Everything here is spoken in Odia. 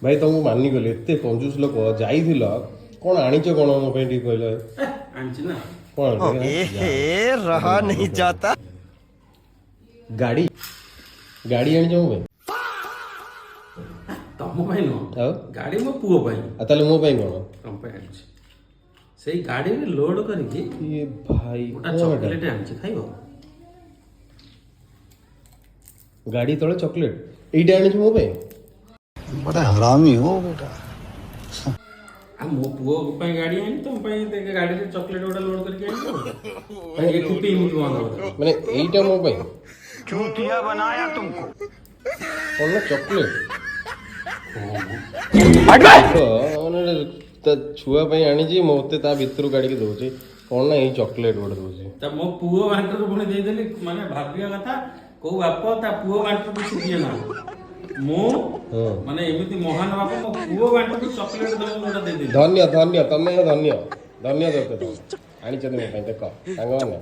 ଭାଇ, ତମକୁ ମାନିଗଲି, ଏତେ କଞ୍ଜୁସ ଲୋକ। ଯାଇଥିଲ, କଣ ଆଣିଛ କଣ ମୋ ପାଇଁ ଟିକେ କହିଲ? ଆଣିଛି ନା। କଣ ଆଣିଛ? ए, रहा नहीं जाता। ଗାଡ଼ି, ଗାଡ଼ି ଆଣିଛ ମୋ ପାଇଁ? ତମ ପାଇଁ ନୁହଁ। ଆଉ? ଗାଡ଼ି ମୋ ପୁଅ ପାଇଁ। ଆଉ ତାହେଲେ ମୋ ପାଇଁ କଣ? ତମ ପାଇଁ ଆଣିଛି, ସେଇ ଗାଡ଼ିରେ ଲୋଡ କରିକି ଇଏ ଭାଇ, ଗୋଟା କଣ ଏଟା? ଚକୋଲେଟ ଆଣିଛି, ଖାଇବ? ଗାଡ଼ି ତଳେ ଚକୋଲେଟ? ଏଇଟା ଆଣିଛୁ ମୋ ପାଇଁ? बड़ा हरामी हो बेटा। ଆଉ ମୋ ପୁଅ ପାଇଁ ଗାଡ଼ି ଆଣି, ତମ ପାଇଁ ଗାଡ଼ିରେ ଚକୋଲେଟ ଗୋଟେ ଲୋଡ କରିକି ଆଣିବ, ଏଠି ପିଇମିତି ବନ୍ଦ ହବ। ମାନେ ଏଇଟା ମୋ ପାଇଁ? चूतिया बनाया तुमको। କଣ ନା ଚକୋଲେଟ ମାନେ ତା ଛୁଆ ପାଇଁ ଆଣିଛି, ମତେ ତା ଭିତରୁ କାଢିକି ଦଉଛି କଣ ନା ଏଇ ଚକୋଲେଟ ଗୋଟେ ଦଉଛି। ତା ମୋ ପୁଅ ବାଣ୍ଟରୁ ପୁଣି ଦେଇଦେଲି। ମାନେ ଭାବିବା କଥା, କୋଉ ବାପ ତା ପୁଅ ବାଣ୍ଟରୁ କିଛି ଦିଏ ନା। ମୁଁ ମାନେ ଏମିତି ମହାନ ବାପ, ମୋ ପୁଅ ବାଣ୍ଟରୁ ଚକୋଲେଟ ଦବ ଗୋଟେ ଦେଇଦେଲି। ଧନ୍ୟ, ଧନ୍ୟ ତମେ, ଧନ୍ୟ, ଧନ୍ୟ ଦରକାର ତମେ ଆଣିଛନ୍ତି ମୋ ପାଇଁ। ଦେଖ ସାଙ୍ଗମାନେ।